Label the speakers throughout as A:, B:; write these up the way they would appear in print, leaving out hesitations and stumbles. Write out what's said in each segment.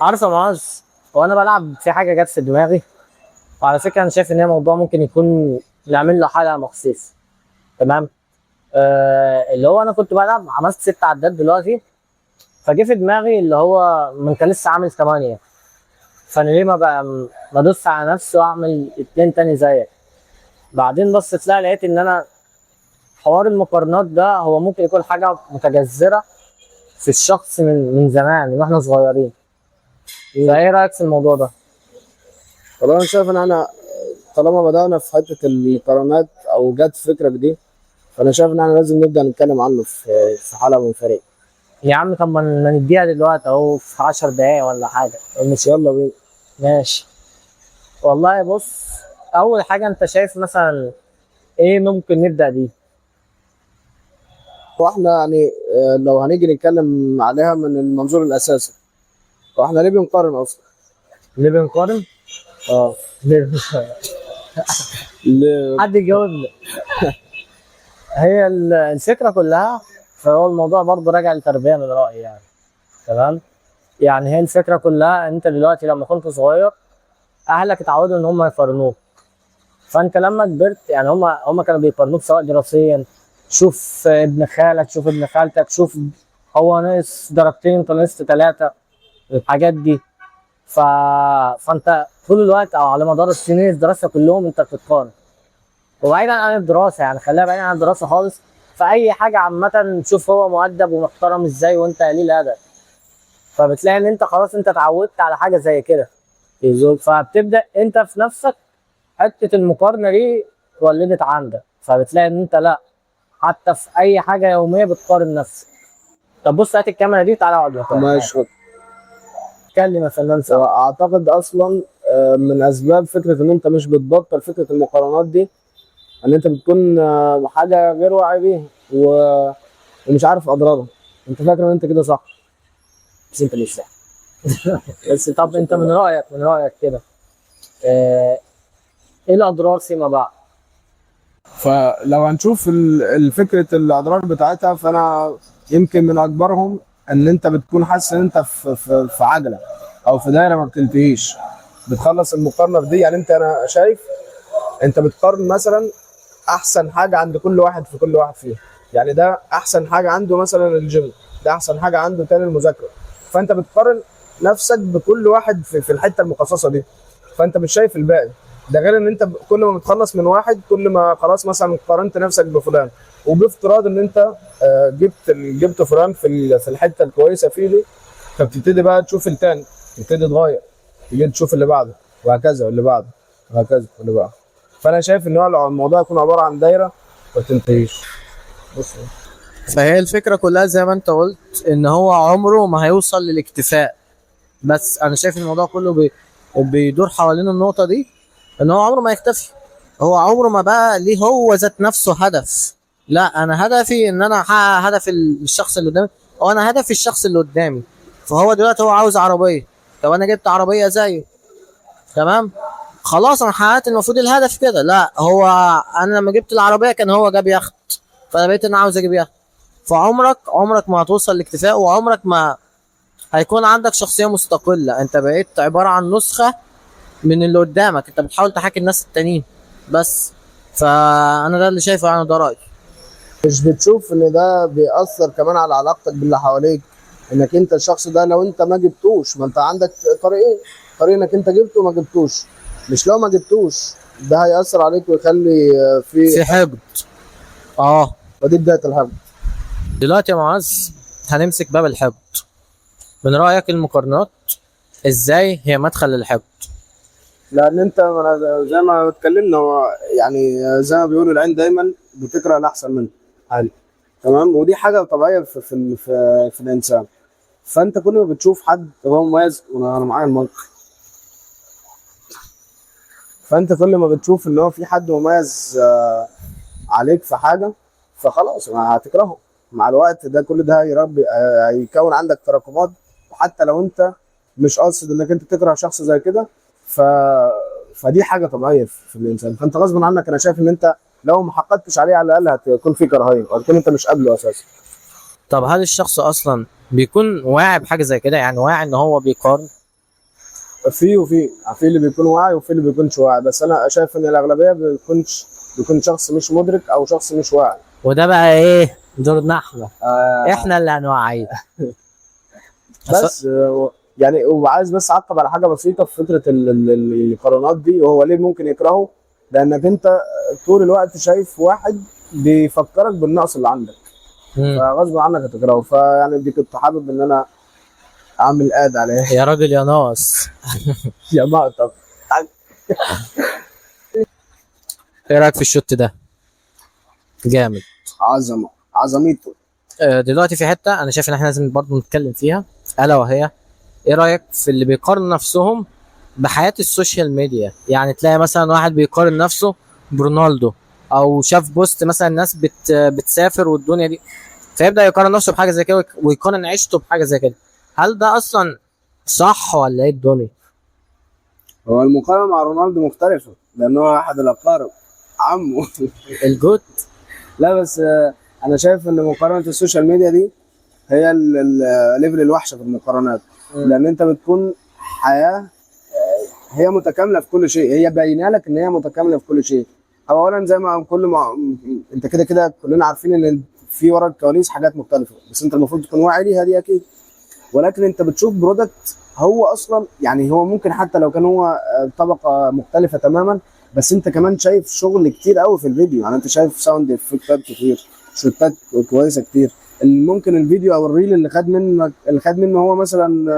A: عارف يا معاذ، وانا بلعب في حاجة جت في دماغي. وعلى فكرة انا شايف ان هي موضوع ممكن يكون نعمل له حلقة مخصوص. تمام. اللي هو انا كنت بلعب، عملت ست عدات دلوقتي، فجه في دماغي اللي هو ما انت لسه عامل ثمانيه، فانا ليه ما بقى ما ادوس على نفسي واعمل اتنين تاني زيك؟ بعدين بصيت لا لقيت ان انا حوار المقارنات ده هو ممكن يكون حاجة متجذرة في الشخص من زمان، من واحنا صغيرين. فايه رايك في الموضوع ده؟
B: والله انا شايف ان احنا طالما بدأنا في حتة المقارنات او جت فكرة دي، فانا شايف ان احنا لازم نبدأ نتكلم عنه في حلقة منفردة.
A: يا عم طب ما نديها دلوقتي اهو في 10 دقايق ولا حاجه.
B: مش يلا بينا.
A: ماشي. والله بص، اول حاجة انت شايف مثلا ايه ممكن نبدا بيه؟
B: واحنا يعني لو هنيجي نتكلم عليها من المنظور الاساسي، واحنا ليه بنقارن اصلا؟
A: ليه بنقارن؟
B: اه.
A: ليه بنقارن؟
B: ليه؟
A: حد يجاوبنا. هي الفكرة كلها، فهو الموضوع برضه راجع للتربية من رايي يعني. تمام. يعني هي الفكرة كلها، انت دلوقتي لما كنت صغير اهلك اتعودوا ان هم يقارنوك، فانت لما كبرت يعني هم كانوا بيقارنوك سواء دراسيا، شوف ابن خالك، شوف ابن خالتك، شوف هو ناقص درجتين انت ناقصت ثلاثه، الحاجات دي. ف... فانت طول الوقت او على مدار السنين الدراسة كلهم انت بتتقارن. وبعيدا عن الدراسة يعني، خليها بعيدا عن الدراسة خالص، فاي حاجة عامه، تشوف هو مؤدب ومحترم ازاي وانت قليل ادب، فبتلاقي ان انت خلاص انت اتعودت على حاجة زي كده.
B: بالظبط.
A: فبتبدا انت في نفسك حتة المقارنة دي اتولدت عندك، فبتلاقي ان انت لا، حتى في اي حاجة يومية بتقارن نفسك. طب بص، هات الكاميرا دي تعالى اقعد مكانك.
B: ماشي.
A: اتكلم يا فنان سوا.
B: واعتقد اصلا من اسباب فكرة ان انت مش بتبطل فكرة المقارنات دي، ان انت بتكون حاجة غير واعي بيها ومش عارف اضرارها. انت فاكر ان انت كده صح،
A: بس انت مش صح. بس طب انت من رايك كده، ايه الاضرار فيما بعد؟
B: فلو هنشوف الفكرة الأضرار بتاعتها، فأنا يمكن من أكبرهم إن أنت بتكون حاسس إن أنت في عجلة أو في دايرة ما بتنتهيش. بتخلص المقارنة في دي، يعني أنت، أنا شايف أنت بتقارن مثلا أحسن حاجة عند كل واحد في كل واحد فيهم، يعني ده أحسن حاجة عنده مثلا الجيم، ده أحسن حاجة عنده تاني المذاكرة، فأنت بتقارن نفسك بكل واحد في الحتة المخصصة دي، فأنت مش شايف الباقي. ده غير ان انت كل ما بتخلص من واحد، كل ما خلاص مثلا قارنت نفسك بفلان، وبافتراض ان انت جبت فلان في الحتة الكويسة فيه دي، فبتبتدي بقى تشوف التاني، تبتدي تغير، تيجي تشوف اللي بعده وهكذا، واللي بعده وهكذا، واللي بعده. فانا شايف ان هو الموضوع يكون عبارة عن دايرة ما تنتهيش. بص،
A: فهي الفكرة كلها زي ما انت قلت ان هو عمره ما هيوصل للاكتفاء. بس انا شايف الموضوع كله بيدور حوالين النقطة دي، ان هو عمره ما يكتفي. هو عمره ما بقى ليه هو ذات نفسه هدف. لا، انا هدفي ان انا احقق هدف الشخص اللي قدامي، او انا هدفي الشخص اللي قدامي. فهو دلوقتي هو عاوز عربية، طب انا جبت عربية زيه، تمام، خلاص انا حققت المفروض الهدف كده. لا، هو انا لما جبت العربية كان هو جاب يخت، فانا بقيت انا عاوز اجيب يخت. فعمرك ما هتوصل لاكتفاء، وعمرك ما هيكون عندك شخصية مستقلة. انت بقيت عبارة عن نسخه من اللي قدامك، انت بتحاول تحاكي الناس التانيين بس. فانا ده اللي شايفه، انا ده رايي.
B: مش بتشوف ان ده بيأثر كمان على علاقتك باللي حواليك؟ انك انت الشخص ده لو انت ما جبتوش، ما انت عندك طريقين، طريق انك انت جبته وما جبتوش. مش لو ما جبتوش ده هيأثر عليك ويخلي في
A: في حقد.
B: فدي بداية الحقد.
A: دلوقتي يا معاذ هنمسك باب الحقد. من رايك المقارنات ازاي هي مدخل للحقد؟
B: لان انت زي ما اتكلمنا، هو يعني زي ما بيقولوا العين دايما بتكره الاحسن منه. حلو، تمام. ودي حاجة طبيعية في الانسان. فانت كل ما بتشوف حد هو مميز، وانا معايا المنطق، فانت كل ما بتشوف ان هو في حد مميز عليك في حاجة، فخلاص ما هتكرهه مع الوقت. ده كل ده هيربي، هيكون عندك تراكمات، وحتى لو انت مش قاصد انك انت تكره شخص زي كده، فدي حاجة طبيعية في الانسان. فانت غصب عنك، انا شايف ان انت لو ما حقدتش عليه على الاقل هتكون في كراهية، وهتكون انت مش قابله اساسا.
A: طب هل الشخص اصلا بيكون واعي بحاجة زي كده؟ يعني واعي ان هو بيقارن؟
B: في وفي في اللي بيكون واعي وفي اللي بيكونش واعي، بس انا شايف ان الاغلبية بيكون شخص مش مدرك او شخص مش واعي.
A: وده بقى ايه دورنا احنا، احنا اللي هنوعيه.
B: بس يعني وعايز بس اعقب على حاجة بسيطة في فكرة القرارات دي، وهو ليه ممكن يكرهه؟ لانك انت طول الوقت شايف واحد بيفكرك بالنقص اللي عندك، فغصب عنك هتكرهه. فيعني دي كنت حابب ان انا اعمل اد عليها.
A: يا راجل يا ناقص.
B: يا مقطف.
A: ايه رايك في ال shot ده؟ جامد.
B: عظمه، عظميته.
A: دلوقتي في حتة انا شايف ان احنا لازم برضه نتكلم فيها، الا وهي ايه رايك في اللي بيقارن نفسهم بحياة ال social media؟ يعني تلاقي مثلا واحد بيقارن نفسه برونالدو، او شاف post مثلا ناس بتسافر والدنيا دي، فيبدا يقارن نفسه بحاجة زي كده ويقارن عيشته بحاجة زي كده. هل ده اصلا صح ولا ايه الدنيا؟
B: هو المقارنة مع رونالدو مختلفة لان هو احد الاقارب، عمه.
A: ال GOAT.
B: لا بس انا شايف ان مقارنة ال social media دي هي ال level الوحشة في المقارنات، لان انت بتكون حياة هي متكاملة في كل شيء، هي باينة لك ان هي متكاملة في كل شيء. اولا زي ما كل ما انت كده كده كلنا عارفين ان في ورا الكواليس حاجات مختلفة، بس انت المفروض تكون واعي ليها دي اكيد. ولكن انت بتشوف product هو اصلا يعني هو ممكن حتى لو كان هو طبقه مختلفة تماما، بس انت كمان شايف شغل كتير قوي في الفيديو. يعني انت شايف sound effect ات كتير، shot ات كويسة كتير. ممكن الفيديو او ال reel اللي خد منك، اللي خد منه هو مثلا،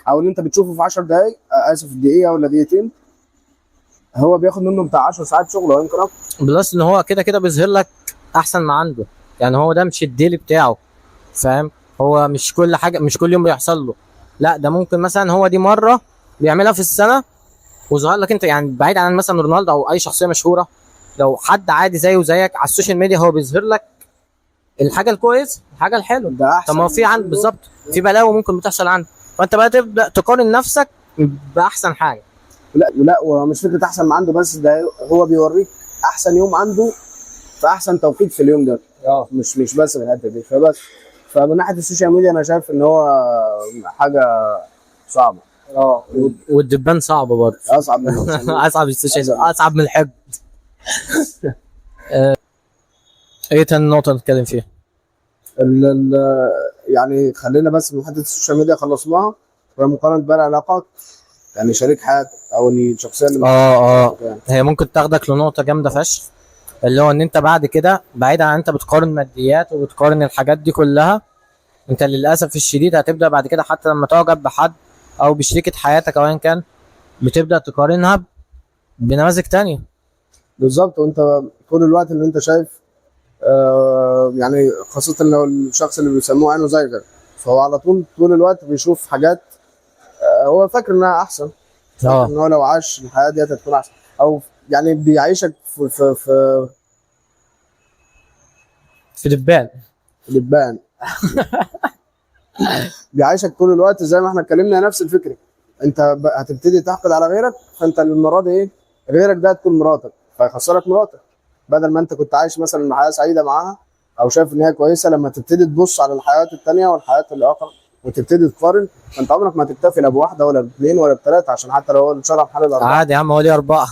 B: او اللي انت بتشوفه في 10 دقائق، اسف دقيقة ولا دقيقتين، هو بياخد منه بتاع 10 ساعات شغل او يمكن اكتر.
A: plus ان هو كده كده بيظهر لك احسن ما عنده، يعني هو ده مش ال daily بتاعه، فاهم؟ هو مش كل حاجة، مش كل يوم بيحصل له، لا ده ممكن مثلا هو دي مرة بيعملها في السنة وظهر لك انت. يعني بعيد عن مثلا رونالدو او اي شخصية مشهورة، لو حد عادي زيه زيك على ال social media هو بيظهر لك الحاجة الكويسة، الحاجة الحلوة.
B: ده احسن.
A: طب ما هو في عند بالظبط في بلاوي ممكن بتحصل عنده، فانت بقى تبدا تقارن نفسك باحسن حاجة.
B: لا لا، ومش فكرة احسن ما عنده بس، ده هو بيوريك احسن يوم عنده في احسن توقيت في اليوم ده، مش بس في الحتة دي. فبس فمن ناحية ال social media انا شايف ان هو حاجة صعبة.
A: والدبان صعب برضه.
B: اصعب من ال social media.
A: اصعب ال social، اصعب من الحب. ايه تاني نقطة نتكلم فيها؟
B: يعني خلينا بس من حتة ال social media خلصناها، ومقارنة بقى العلاقات، يعني شريك حياتك او ان الشخصية اللي يعني.
A: هي ممكن تاخدك لنقطة جامدة فشخ، اللي هو ان انت بعد كده بعيد عن انت بتقارن ماديات وبتقارن الحاجات دي كلها، انت للاسف الشديد هتبدا بعد كده حتى لما تعجب بحد او بشريكه حياتك او ايا كان، بتبدا تقارنها بنماذج تانية.
B: بالظبط. وانت طول الوقت اللي انت شايف يعني خاصة لو الشخص اللي بيسموه عينه زايغة، فهو على طول الوقت بيشوف حاجات هو فاكر انها احسن، فاكر ان هو لو عاش الحياة دي هتكون احسن، او يعني بيعيشك في في في
A: في دبان.
B: دبان. بيعيشك طول الوقت زي ما احنا اتكلمنا نفس الفكرة. انت هتبتدي تحقد على غيرك، فانت المرة دي ايه، غيرك ده هتكون مراتك، فيخسرك مراتك. بدل ما انت كنت عايش مثلا حياة سعيدة معاها او شايف ان هي كويسة، لما تبتدي تبص على الحياة التانية والحياة الاخر وتبتدي تقارن، فانت عمرك ما هتكتفي لا بواحدة ولا باثنين ولا بثلاثة، عشان حتى لو هو الشرع حلال الاربعة
A: عادي يا عم، هو ليه اربعة؟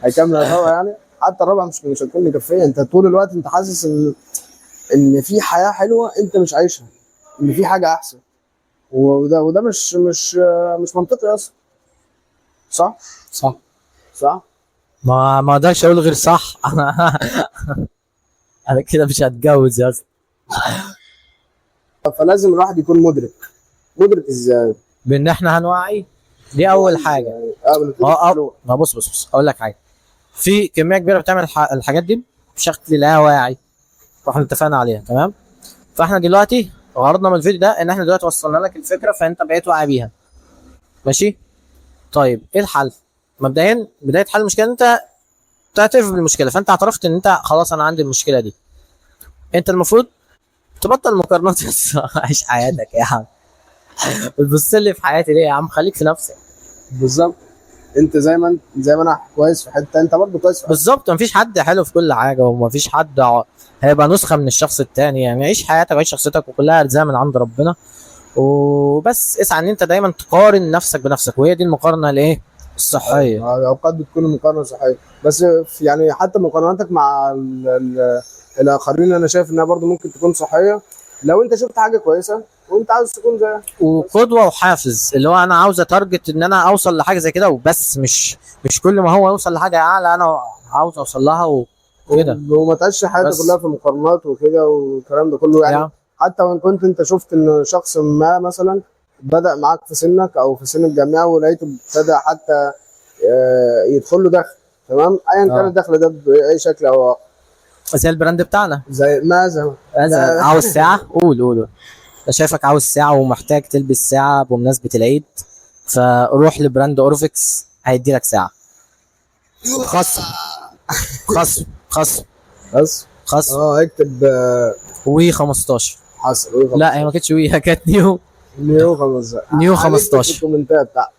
B: هيكمل الرابعة يعني، حتى الرابعة مش هتكون مكفيه. انت طول الوقت انت حاسس ان في حياة حلوة انت مش عايشها، ان في حاجة احسن، وده مش منطقي اصلا. صح؟
A: صح.
B: صح؟
A: ما اقدرش اقول غير صح. انا كده مش هتجوز يا اسطى.
B: فلازم الواحد يكون مدرك. مدرك ازاي؟
A: بان احنا هنوعي، دي اول حاجة. ما بص بص بص اقول لك حاجة، في كمية كبيرة بتعمل الحاجات دي بشكل لا واعي، واحنا اتفقنا عليها تمام. فاحنا دلوقتي غرضنا من الفيديو ده ان احنا دلوقتي وصلنا لك الفكرة، فانت بقيت واعي بيها. ماشي؟ طيب ايه الحل؟ مبدئيا بداية حل المشكلة ان انت تعترف بالمشكلة، فانت اعترفت ان انت خلاص انا عندي المشكلة دي، انت المفروض تبطل مقارنات. عيش حياتك يا عم، بتبص لي في حياتي ليه يا عم؟ خليك في نفسك.
B: بالظبط. انت زي ما انا كويس في حتة، انت برضه كويس في حتة.
A: بالظبط. مفيش حد حلو في كل حاجة، ومفيش حد هيبقى نسخه من الشخص التاني. يعني عيش حياتك وعيش شخصيتك، وكلها ارزاق من عند ربنا. وبس اسعى ان انت دايما تقارن نفسك بنفسك، وهي دي المقارنة الايه الصحية.
B: اوقات بتكون المقارنة صحية، بس يعني حتى مقارناتك مع ال الاخرين انا شايف انها برضو ممكن تكون صحية لو انت شفت حاجة كويسة وانت عاوز تكون زيها.
A: وقدوه وحافز، اللي هو انا عاوز ا target ان انا اوصل لحاجة زي كده وبس، مش كل ما هو يوصل لحاجة اعلى انا عاوز اوصل لها وكده.
B: وما تعيش حياتك
A: بس.
B: كلها في مقارنات وكده والكلام ده كله يعني.
A: يا.
B: حتى وان كنت انت شفت ان شخص ما مثلا بدأ معاك في سنك او في سن الجامعة ولقيته ابتدى حتى يدخل له دخل، تمام، ايا كان الدخل ده باي شكل او آخر.
A: زي ال brand بتاعنا
B: زي ما زي
A: مثلا عاوز ساعة، قول قول قول. انا شايفك عاوز ساعة ومحتاج تلبس ساعة بمناسبة العيد، فروح ل brand اورفكس هيدي لك ساعة خصم خصم خصم
B: بس
A: خصم
B: اكتب
A: وي 15.
B: حصل.
A: لا هي ما كانتش وي، هي كانت new
B: new 15
A: new
B: هنكتب
A: 15.
B: في الكومنتات تحت.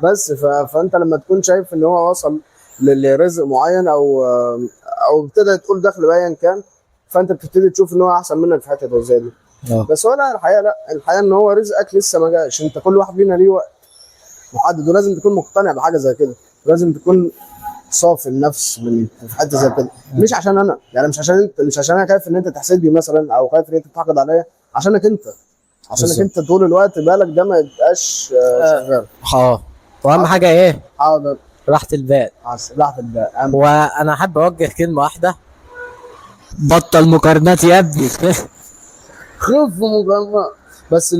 B: بس فانت لما تكون شايف ان هو وصل لرزق معين او ابتدى تقول دخل بايا كان، فانت بتبتدي تشوف ان هو احسن منك في حتة زي دي. بس هو لا، الحقيقة لا، الحقيقة ان هو رزقك لسه ما جاش. انت كل واحد فينا ليه وقت محدد، ولازم تكون مقتنع بحاجة زي كده، لازم تكون صافي النفس من في حتة زي كده. مش عشان انا يعني، مش عشان انت، مش عشان انا خايف ان انت تحسدني مثلا او خايف ان انت تحقد عليا، عشانك انت، عشانك
A: بالظبط.
B: انت طول الوقت بالك ده ما يبقاش شغال.
A: واهم حاجة ايه؟
B: حاضر.
A: راحة البال.
B: راحة البال.
A: وانا حابب اوجه كلمة واحدة، بطل مقارنات يا ابني.
B: خف مقارنة. بس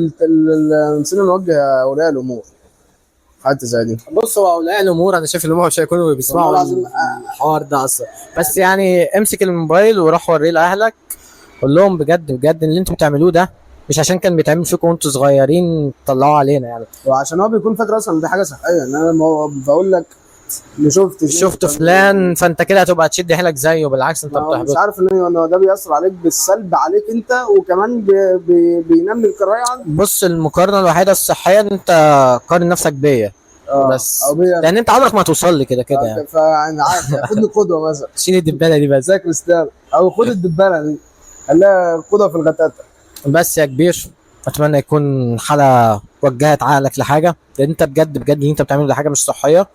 B: نسينا نوجه اولياء الامور حتة زي دي.
A: بص، هو اولياء الامور انا شايف ان هم مش هيكونوا بيسمعوا
B: والله العظيم.
A: الحوار ده اصلا، بس يعني امسك الموبايل وروح وريه لاهلك، قول لهم بجد بجد اللي انتوا بتعملوه ده مش عشان كان بيتعمل فيكم وانتوا صغيرين طلعوه علينا يعني.
B: وعشان هو بيكون فاكر اصلا دي حاجة صحية، ان انا لما بقول لك اللي
A: شفت فلان فانت كده هتبقى تشد حيلك زيه، بالعكس انت
B: ما هو مش
A: بتحبط.
B: عارف ان ده بيأثر عليك بالسلب عليك انت، وكمان بينمي الكراهية عندك.
A: بص، المقارنة الوحيدة الصحية ان انت قارن نفسك بيا بس،
B: او بيا،
A: لان انت عمرك ما هتوصل لي كده كده يعني.
B: فانا عارف، خدني قدوة مثلا،
A: شيل الدبانه دي بس
B: زي كريستيانو، او خد الدبانه دي خليها قدوة في الغتاتة.
A: بس يا كبير، اتمنى يكون حلقة وجهت عقلك لحاجة، لان انت بجد بجد اللي انت بتعمله ده حاجة مش صحية.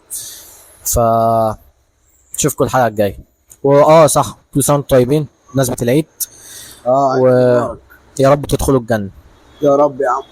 A: ف نشوفكم الحلقة الجاية. واه صح، كل سنة وانتم طيبين بمناسبة العيد، ويا رب تدخلوا الجنة
B: يا رب يا عم.